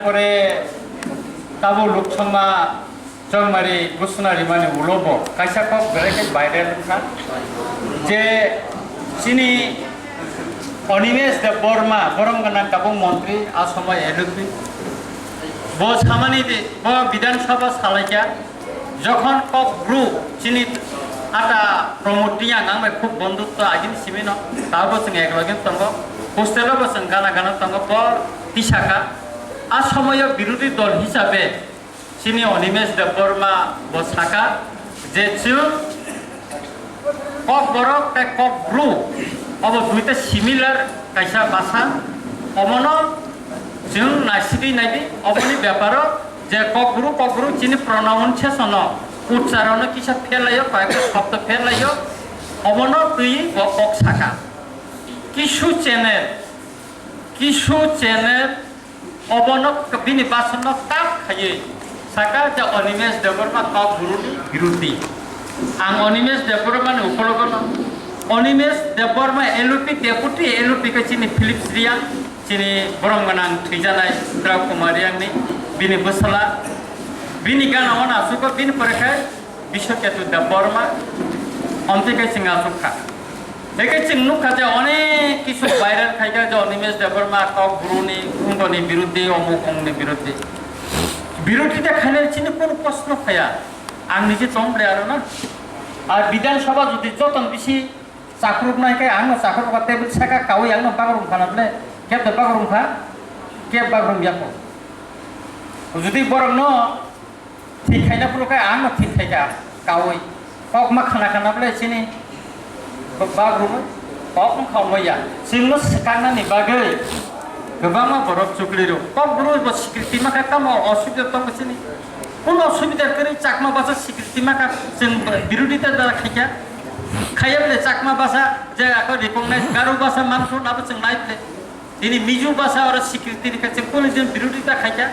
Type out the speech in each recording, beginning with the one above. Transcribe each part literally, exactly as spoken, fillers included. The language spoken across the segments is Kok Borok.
Pore tabuk Lok Songma Chongmari Gusuna Rimani ulo bo kaisa kok belai khe viral wngkha je chini Animesh Debbarma, borom gwnang tabuk montri, a somoy L P. Bo samani di, bo Bidhan Sabha salaikha, jokhon Kok Bru chini ata Pramod Reang ang bai khub bondhutto agini simino, tabuk chwng ekloge tongo, hostel o bo chwng gana gana tongo, bo tisaka. A somoyo birodhi dol hisabe chini Animesh Debbarma bo saka je chwng Kokborok tei Kokbru obo duita similar kaisa basa, omono chwng naisigwi naidi, oboni beparo je Kokbru, Kokbru chini pronunciation-o, uchcharono kisa pherlaio, koyekta shobdo pherlaio, obono twi bo kok saka. Kisu channel, kisu channel Obono bini basanno tak khaiwi saka je Animesh Debbarma Kokbru ni birodhi. Ang Animesh Debbarma ni ukologo no, Animesh Debbarma L P, deputy L P khe chini Philips Reang, chini borom gwnang thwijanai Drau Kumar Reang ni bini bwsala, bini gana o nachugo, bini pore khe Biswaketu Debbarma, omtwi khe chwng achuk kha. Eke chwng nukha je onek kisu viral khaikha je Animesh Debbarma Kokbru ni, Kundoni biruddhe, omuk omukni biruddhe. Biruddhe de khainai chini kunu proshno phaiya. Ang nije tong ble aro na. Ar Bidhan Sabha jodi joton bisi chakruk nai khe ang no chakruk ba table saka kawi ang no bagrum khana ble. Kep de bagrum kha, kep bagrum yako. Jodi borok no Thik khaina phuru khe ang no thik khai kha kaui. Kok ma khana khana ble chini bagrum kok wng kha wngya. Chwng no swkang nani bagwi kwbangma borok chukli rw. Kokbru bo sikriti ma kha tamo osubida tongo chini. Kuno osubida kwrwi Chakma basa sikriti ma kha chwng birodita da khai kha. Khaya ble Chakma basa je ako recognize Garo basa mangso nabo chwng nai ble. Tini Mizo basa oro sikriti rikha chwng kunu din birodita khai kha.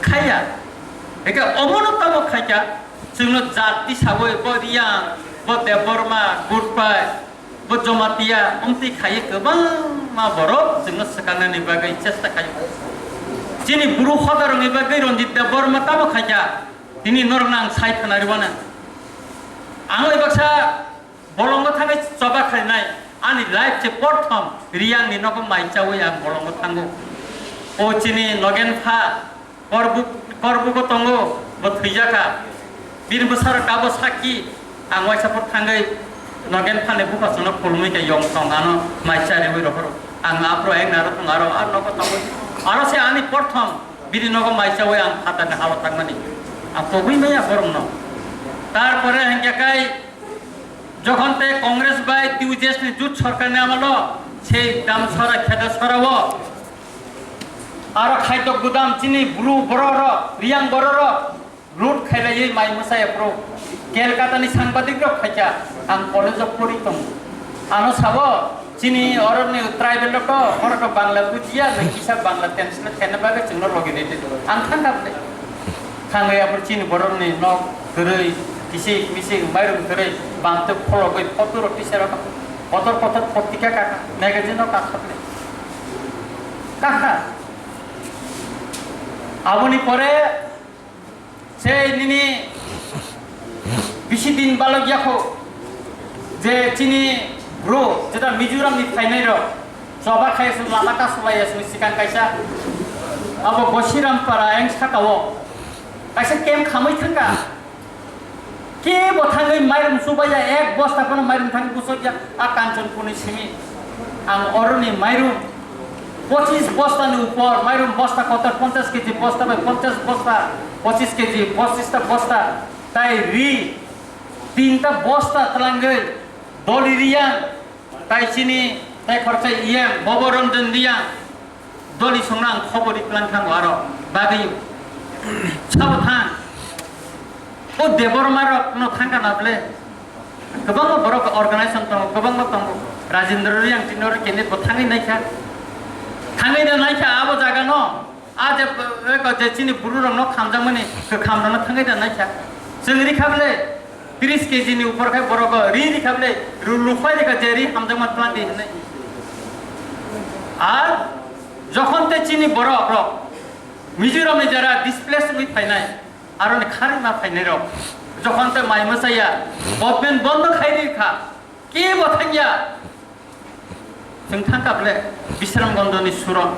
Khaya. Eke omono tamo khaikha, chwngno jat tisawi bo Reang, bo Debbarma, Gurpai, bo Jomatia, omtwi khaiwi kwbangma borok chwngno swkangna ni bagwi chesta khaio. Chini buru hodarokni bagwi Ranjit Debbarma tamo khaikha, tini norokno ang sai khwnariwana. Ang bai baksa Bolongo thangwi choba khainai ani life se porthom Reang ni nogo mai chawi ang bolongo thango. O chini Nogen pha korbuk, korbugo tongo, bo thwijakha. Bini bwsarok abo sakki, ang waisa por thangwi Nogen pha ni bupha chwngno khulumwi khe yong tong ano mai chariwi rohoro. Ang aphuru eng naro thung aro ar nogo tongwi. Aro se ani porthom bini nogo mai chawi ang phatar ni hao thangmani. Ang pogwi maya borokno. Tarpore hingkhe kai Jokhon tei Congress bai T U J S ni jut sorkar ni amalo sei Damsora Khedasora o aro khaito gudam chini bru borok rok, Reang borok rok loot khailaiwi mai mwsai aphuru Kolkata ni sangbadik rok phaikha, ang college o pori tongo. Ano sabo chini oro ni tribal rok to, borok rok Bangla bujiya, nang kisa Bangla translate khaina bagwi chwngno logi rwdi. Ang thangkha bwle. Thangwi aphuru chini borokni nok kwrwi, kisik misik, mairum kwrwi, bangtwi phologwi photo rok tisa rok, kotor kotor potika kaka, magazine rok kaka bwle. Kaka. Aboni pore se nini bisi din balok yakho je chini bro jeta Mizoram ni phainai rok choba khai su lama kasulai ya su sikang kaisa abo Gosiram para eng saka o kaisa kem khamai thangka. Kebo thangwi mairum chubaiya, ek bosta phano mairum thangwi buchokya, a Kanchanpurni simi. Ang oroni mairum pochis bostani upor, mairum bosta kotor ponchas keji bosta bai ponchas bosta, pochis keji, pochista bosta, tai ri tinta bosta twlangwi doli Reang, tai chini, tai khoroksa iyang, Bobo Ranjan Reang, doli songno ang khobor ri tlang thango aro bagwi. Sabo thang. O Debbarma rok no thangka na ble. Kwbangma borok organization tongo, kwbangma tongo. Rajendra Reang tino ri kene bo thangwi naikha. Thangwi da naikha abo jaga no. A je, eko je chini buru rok no khamjakmani, khamrokno thangwi da naikha. Chwng ri kha ble. Tris keji ni upor khai borok ri ri kha ble, ru lukhai ri kha je ri hamjakma twlang di hinwi. Ar jokhon te chini borok rok Mizoram ni jara displace wngwi phainai, aro ni kharwi ma phainai rok, jokhon tei mai mwsaya, government bondo khai ri kha, kebo thangya. Chwng thangkha ble Bisram Gondoni suro.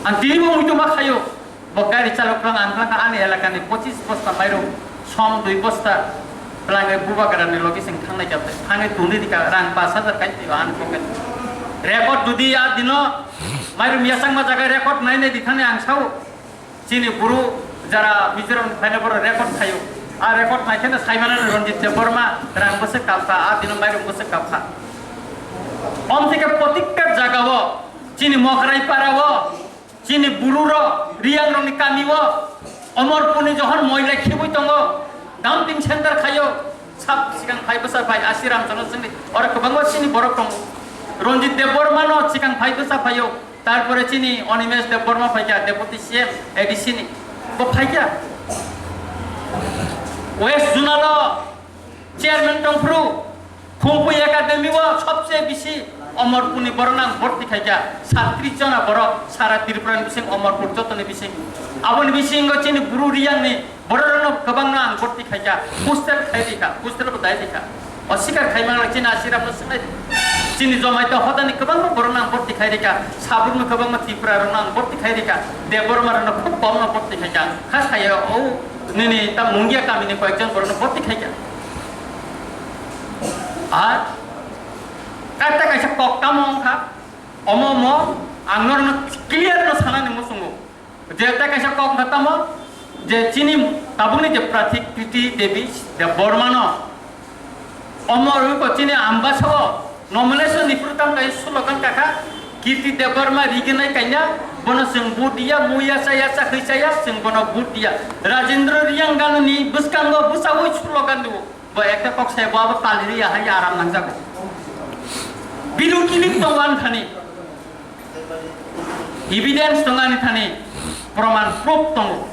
Ang tini bo muitu ma khayo. Bo gari chalok rang ang thangkha ani elakani pochis bosta mairum, som dui bosta. Belai bubagrani logi chwng thangnai kha ble. Thangwi tuni dika rang pash hajar kai twi ani pocket. Record dudi a dino mairum yasangma jaga record nai nai di thani ang sao. Chini buru jara Mizoram phaina borok record khayo. A record naikheno saimano Ranjit Debbarma rang bwswk kapkha, a dino mairum bwswk kapkha. Omthike protikta jagao, chini Mokrai parao, chini bururok, Riyangrokni kamio, Omorpurni johon moila khibwi tongo, dumping center khayo, sab sikang phai bwsa phai, Asi Ramchano chini, oro kwbangma chini borok tongo. Ranjit Debbarmano sikang phai bwsa phaio. Tarpore chini Animesh Debbarma phaikha, Deputy C M, A D C ni. Bo phaikha. West Zonal o chairman tongphuru, Khumpui Academy o sobse bisi Omorpurni borok nang borti khaikha, satrish jona borok sara Tripura ni bising Omorpur jotoni bising. Aboni bisingo chini buru Riyang ni borok rok no kwbangno ang borti khaikha, hostel khai rikha, hostel bo dai rikha. Osikar khaimang rok chini Asi Ram no swngnai. Chini Jomaita hodani kwbangma borok no ang borti khai rikha. Saburma kwbangma Tripura rok no ang borti khai rikha. Debbarma rok no khub kom no borti khaikha. Khas khai o nini ta Mungia kami ni koyekjon borok no borti khaikha. Ar kaita kaisa kok tamo wngkha. Omo omo ang norok no clear no sanani muchungo. Je tei kaisa kok wngkha tamo, je chini tabukni je prarthi Kriti Devi Debbarmano omo rwiko chini Ambasao nomination ni phuru tamo kaisa slogan kakha, Kriti Debbarma riginai kaina, bono chwng vote diya, muya chaya, chakri chaya, chwng bono vote diya. Rajendra Riyang ganani bwskango bwchaui slogan dibo. Bo ekta kok sai bo abo taliri ya hai aram nangjago. Bidu kilik tongo ani thani. Evidence tongo ani thani. Proman proof tongo.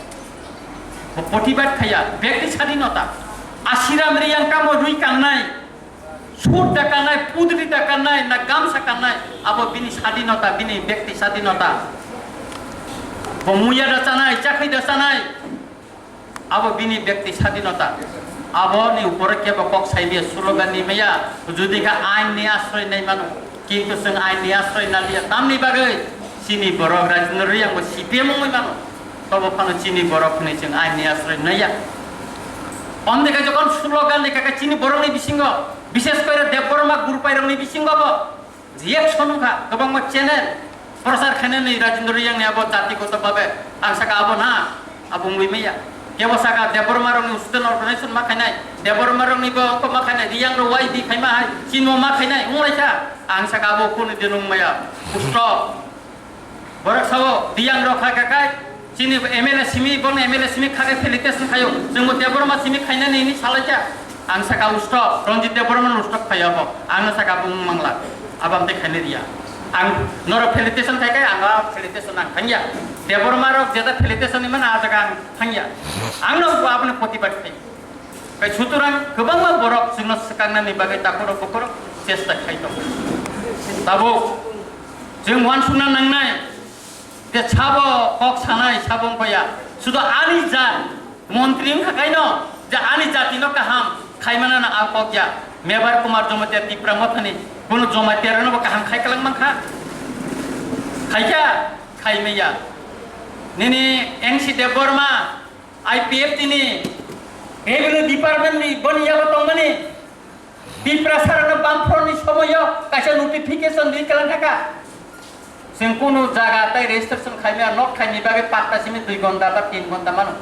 Bo protibad khaya. Bekti sadinota. Asi Ram Riyang kamo rui kannai. Sut da kannai, pudri da kannai, na gamsa kannai. Abo bini sadinota, bini bekti sadinota. Bo muya da chanai, chakri da chanai. Abo bini bekti sadinota. Aboni upore kebo kok saimaya, slogan nimaya, judi kha ain ni asroy nai mano. Kintu chwng ain ni asroy naliya. Tamni bagwi chini borok Rajendra Riyang bo C P M wngwi mano. Tobo phano chini borok hwnwi chwng ain ni asroy naiya. Omdekhe jokon slogan ni kaka chini borokni bisingo, bishes kore Debbarma Gurpai rokni bisingo bo reaction wngkha, kwbangma channel prochar khainani Rajendra Riyang ni abo jatigoto babe, ang saka abo na, abo wngwi maya. Kebo saka Debbarma rokni student organization ma khainai, Debbarma rokni bo ongko ma khainai, Riyang rok Y D khaima hai, chini bo ma khainai, wnglaikha. Ang saka abo kunu din wngmaya, stop. Borok sao, Riyang rok kha kakai, chini M L A simi, bono M L A simi kha khe felicitation khayo. Chwngbo Debbarma simi khainani hini salaikha. Ang saka usto, Ranjit Debbarma no usto khayo abo. Ang no saka bung mangla. Abo amte khaini riya. Ang norok felicitation khai khai, ang a felicitation ang khanya. Debbarma rok jeta felicitation ni mana a jaga ang khanya. Ang no bo aboni protibad khai. Kai sutorang kwbangma borok chwngno swkangnani bagwi takhorok bokhorok chesta khai tongo. Tabuk chwng uansukna nangnai je sabo kok sanai sabo wngkha ya. Sudo ani jat montri wngkha kaino je ani jatino kaham khaimanano a kok ya. Mebar Kumar Jamatia Tipra Mothani bono Jamatia rokno bo kaham khai kwlang mankha. Khaikha, khaimaya. Nini N C Debbarma I P F T ni Revenue Department ni boni yago tongmani Tiprasa rokno bumper ni somoyo kaisa notification di kelang thaka. Chwng kunu jaga tai registration khaimya nok khaini bagwi patta simi dui gonta ba tin gonta mano.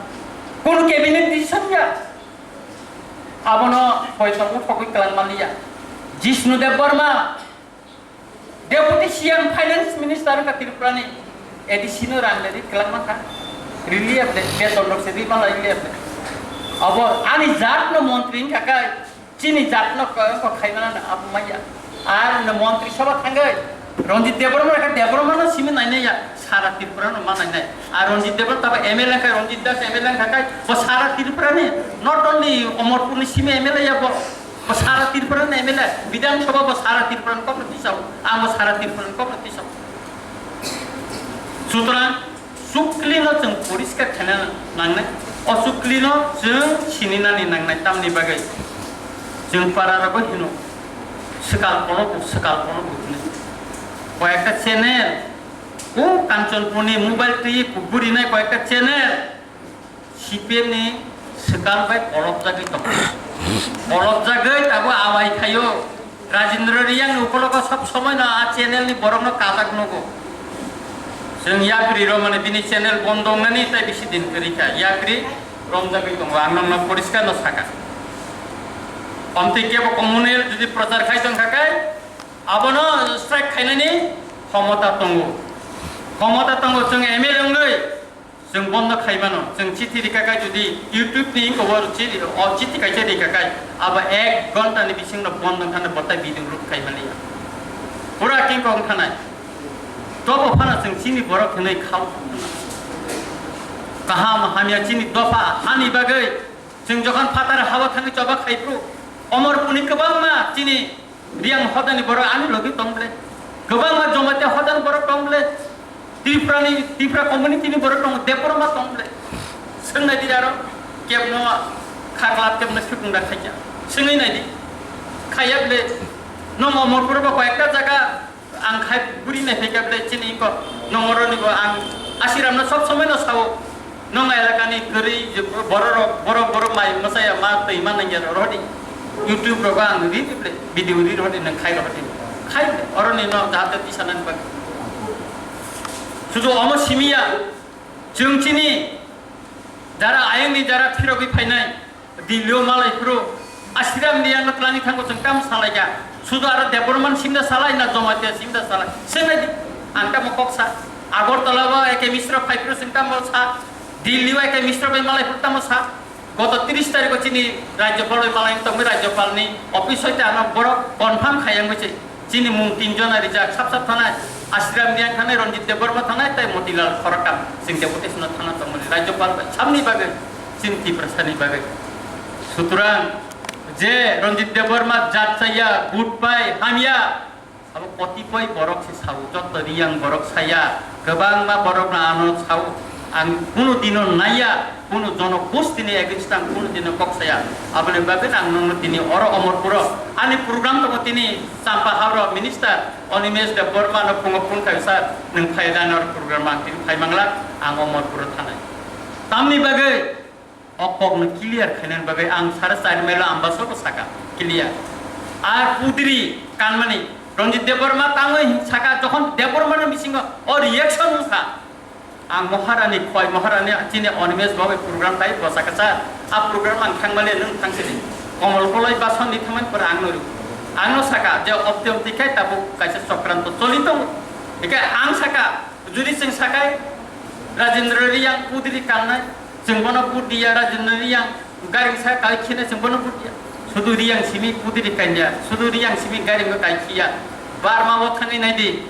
Kunu cabinet decision ya. Abono hoito uthogwi kelang manliya. Jishnu Debbarma Deputy C M Finance Minister wngkha Tripura ni, A D C no rang nadi kwlak mankha. Relief de, beton rok se ri mala relief de. Abo ani jat no montri wngkha kai, chini jat no ko, ko khaimana na abo maya. Ar no montri sabha thangwi, Ranjit Debbarma kha Debbarma no simi nainai ya, sara Tripura no ma nainai. Ar Ranjit Debbarma tabo M L A kha, Ranjit Das M L A kha kai, bo sara Tripura ni, not only Omorpur ni simi M L A ya bo. Bo sara Tripura ni M L A, Bidhan Sabha bo sara Tripura ni kokno tisao, ang bo sara Tripura ni kokno tisao. Sutrang, Chukli no chwng poriskar khaina nangnai. O chukli no chwng sininani nangnai, tamni bagwi chwng para rogo hino swkal kologo, swkal kologo hinwi. Koyekta channel, o Kanchanpurni mobile twi kuburi nai koyekta channel, C P M ni swkang bai kolopjagwi tongo. Kolopjagwi tabuk awai khaio. Rajendra Reang ni ukologo sob somoi no a channel ni borok no kajak nugo. Chwng yapri romani bini channel bondo wngnani tai bisi din kwrwi kha. Yapri romjagwi tongo. Ang nokno poriskar no saka. Omtwi kebo communal jodi prochar khai tong kha khe, abono strike khainani khomota tongo. Khomota tongo chwng M L A wngwi. Chwng bondo khai mano, chwng chithi rika kai jodi YouTube ni iko bo chi-, o chithi kaisa rika kai, abo ek ghonta ni bising no bondo wngkha na botai video root khai mani ya. Pura king kong thanai. Tobo phano chwng chini borok hinwi khao. Kaham hamya chini dopha hani bagwi chwng jokhon phatar hao thangwi choba khai phuru, Omorpurni kwbangma chini Riyang hodani borok ani logi tong ble. Kwbangma Jamatia hodani borok tong ble. Tripurani, Tripura community ni borok tong, Debbarma tong ble. Swngnai di aro kebno khaklap kebno sukung da khaikya. Swngwi nai di. Khaya ble. Nong Omorpur bo koyekta jaga ang khai buri nai phaikya ble chini ko. Nong oroni bo ang Asiram no sob somoi no sao. Nong elakani kwrwi je bororok, borok, borok mai mwsaya ma twi ma nangya rodi. YouTube rogo ang ri di ble, video ri rodi nang khai rodi. Khai ble, oroni no jahate tisanan bag. Sudu omo simiya, chwng chini jara ayangni jara phirogwi phainai, Delhi o malai phuru, Asiram ni ano twlangni thango chwng tamo salaikha. Sudu aro Debbarman simda salai na Jamatia simda salai. Senai di, ang tamo kok sa. Agartala o A K Mishra phai phuru chwng tamo sa. Delhi o A K Mishra bai malai phuru tamo sa. Goto tris tarikh o chini Rajyapal bai malai tongwi Rajyapal ni office hoite ano borok confirm khayang bai se. Chini mung tin jona rijak, sap sap thanai, Asiram Reang thanai, Ranjit Debbarma thanai, tai Motilal Khorakam, chwng deputation no thana tongmani, Rajyapal bai, samni bagwi, chini Tiprasani bagwi. Sutrang, je Ranjit Debbarma jat chaya, good pai, hamya, abo kotipoi borok se sao, jotto Riyang borok saya, kwbangma borok no ano sao, ang kunu dino naiya, Kunu jono gustini against ang kunu dino kok saya. Aboni bagwi ang nongno tini oro Omorpuro ani program tongo tini Champa Hawra minister Animesh Debbarma no phungo phone khai sir nwng phai da nor program ang tini phai mangla ang Omorpuro thanai. Tamni bagwi o kokno clear khainani bagwi ang sara chari mailo Ambasabo saka clear. Ar pudri kanmani Ranjit Debbarma tangwi saka jokhon Debbarma no bisingo o reaction wngkha. Ang Maharani khoi, Maharani chini Animesh babai program tai bwsa kwchar. A program ang thangmale nwng thangsidi. Komol koloi bason ni thangmani pore ang nuru. Ang no saka je opti opti khai tabuk kaisa chokranto choli tongo. Eke ang saka, judi chwng sakai Rajendra Riyang pudri kannai, chwng bono put diya Rajendra Riyang garing sa kai khine chwng bono put diya. Sudu Riyang simi pudri kanya, sudu Riyang simi garing kai khiya. Barma o thangwi nai di.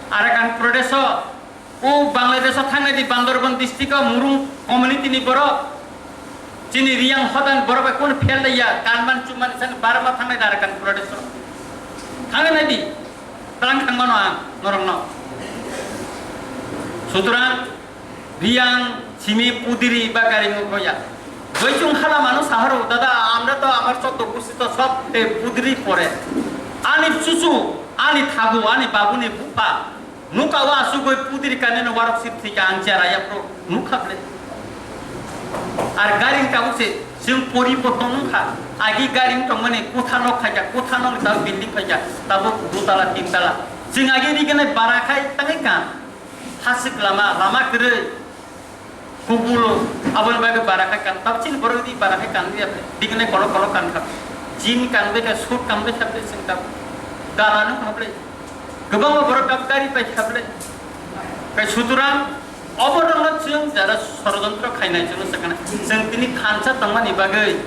Arakan Pradesh o O Bangladesh o thangnai di Bandarban district o Murung community ni borok, chini Riyang hodan borok bai kunu phel daiya, kanman chuman san Barma thangnai di Arakan Pradesh o. Thangnai di, tlang thangmano ang norok no. Sutrang Riyang simi pudiri ba garing o koya. Boichung hala mano saharo, dada, আমরা তো আমার চোদ্দ গোষ্ঠী তো সব, এ, পুদিরি পড়ে। Ani chuchu, ani thagu, ani babuni bupha, Nuka o asugwi pudiri kanino warok sip thika ang chera yapro nukha ble. Ar garing tabuk se chwng poriborton wngkha. Agi garing tongmani kutha nok khaika, kutha nok tabuk building khaika, tabuk dutala, tintala. Chwng agi riganai bara khai tangwi kan. Hasik lama, lama kwrwi. Kubulo, aboni bagwi bara khai kan, tabuk chini borok di bara khai kan ya, digini kolok kolok kan kha. Jean kan bai kha, suit kan bai kha, chwng tabuk dana no kha ble. Kwbangma borok tabuk gari bai kha ble. Kai sutrang, obo rokno chwng jara sorojontro khainai chwngno sakana. Chwng tini thansa tongmani bagwi,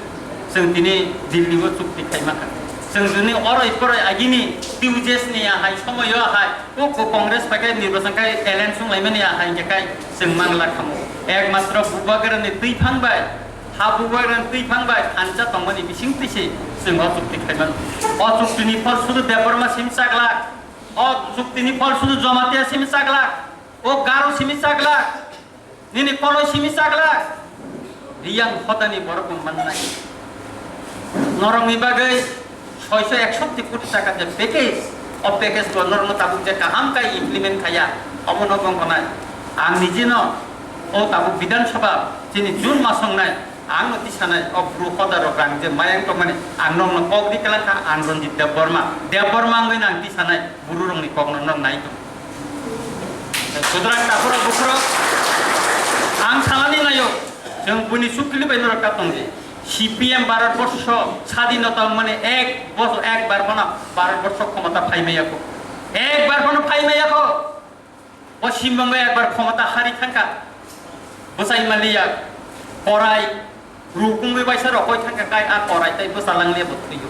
chwng tini Delhi o chukti khaima kha. Chwng tini oroi poroi agini T U J S ni ahai somoyo ahai, O ko Congress bai khe nirbachon khai alliance wng laimani ahai hingkhe khai chwng mangla khamu. Ekmatro Bubagrani twiphang bai, ha Bubagrani twiphang bai thansa tongmani bising twi se chwng o chukti khai mano. O chuktini phol sudu Debbarma simi chaglak, o chuktini phol sudu Jamatia simi chaglak, o Garo simi chaglak. Nini koloi simi chagla, riyang hodani borok bo mannai. Norokni bagwi soiso eksoti koti taka je package, o package bo norokno tabuk je kaham khe implement khaiya, omono bo wngkha nai. Ang nijino o tabuk Bidhan Sabha chini June mas wngnai, ang no tisanai o bru hodarok rang je mayang tongmani, ang norokno kok ri kwlangkha, ang Ranjit Debbarma, Debbarma wngwi ang tisanai, bru rokni kokno norok nai tong. Sutrang takhurok bukhurok, ang sanani nayo, chwng buini chukli bai norok ta tongdi. C P M Bharat borsho sadinota wngmani ek bos-, ek bar bono Bharat borsho khomota phaimaya kho. Ek bar bono phaimaya kho. Poschim Bongo ek bar khomota hari thangkha. Bwsai maliya, korai, Rukungwi waisa rokoi thangkha kai a korai tai bwsa langliya bo thwiyo.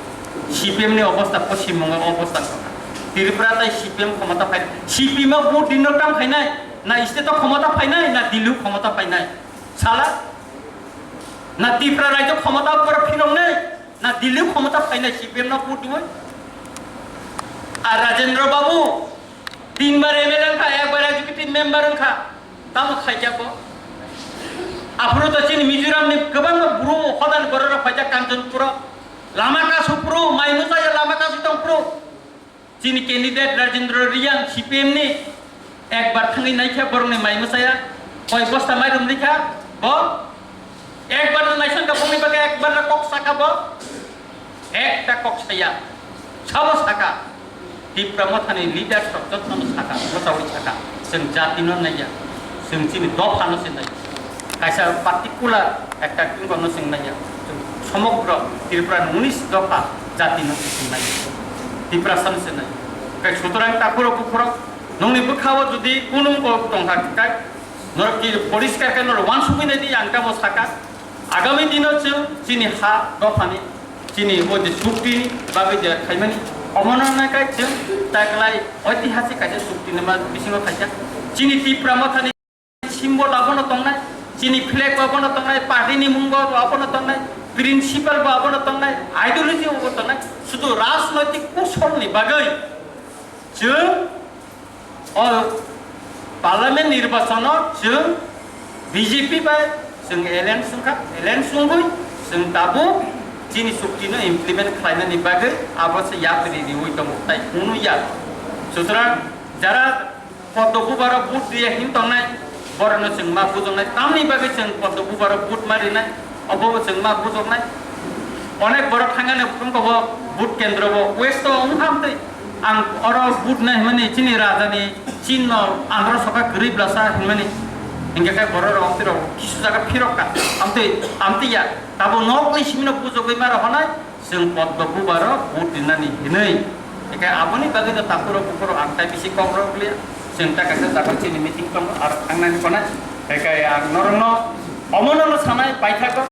C P M ni obostha Poschim Bongo obostha wngkha. Tripura tai C P M khomota phai. C P M o vote dino tam phainai, na state o khomota phainai, na Delhi o khomota phainai. Sala? Na Tripura rajyo khomota upor phiroknai, na Delhi o khomota phainai C P M no vote diwi. A Rajendra Babu, Tinbar M L A wngkha, ekbar executive member wngkha, tamo khaijak bo. Aphuru to chini Mizoram ni kwbangma bru hodan borok rok phaijak Kanchanpur o. Lama kasu phuru, mai mwsaya lama kasu tong phuru. Chini candidate Rajendra Reang C P M ni ekbar thangwi naikha borok ni mai mwsaya. Koi bosta mairum rikha bo. Ekbar no naisang ka boni bagwi ekbar no kok saka bo. Ekta kok saya, sabo saka, Tipra Mothani leaders rok jotono saka, bwchaui saka, chwng jatino naiya, chwng chini dophano se naiya, kaisa particular ekta kingo no chwng naiya, chwng somogro Tripura ni unis dopha jatino se chwng naiya, Tiprasano se naiya. Kai sutorang takhurok bukhurok, nongni bwkhao jodi kunung kok tongkha kai, norok ki poriskar khe norok wansugwi naidi ang tamo saka, Agami dino chwng chini ha dophani, chini o je chukti bagwi je khaimani, omono naikai chwng taklai oitihasik kaisa chukti nima bisingo khaisa. Chini Tipra Mothani symbol abono tongnai, chini flag bo abono tongnai, party ni mung bo abono tongnai, principle bo abono tongnai, ideology bo tongnai, sudu rajnoitik kushol ni bagwi chwng O parliament nirbachano chwng B J P bai chwng alliance wngkha, alliance wngwi chwng tabuk chini chukti no implement khlainani bagwi abo se yapri riwi tongo, tai hwnwi ya. Sutrang jara Poddo Bubarok vote riya hin tongnai, borokno chwng ma bujoknai, tamni bagwi chwng Poddo Bubarok vote ma rinai, obo chwng ma bujoknai. Onek borok thangani wngkha bo vote kendro bo waste o wngkha amtwi. Ang oro vote nai hwnmani chini raja ni chin no andro soka kwrwi blasa hwnmani. Hingke khe borok rok amtwi rok kisu jaga phirok ka. Amtwi, amtwi ya. Tabo nok ni simi no bujogwi ma rohonai. Chwng Poddo Bubarok vote rinani hinwi. Hingke aboni bagwi no takhurok bukhurok ang tai bisi kok rok liya. Chwng ta kaisa jaga chini meeting tongo aro thangnani konai. Hingke ang norok no omono no sanai paithakgo.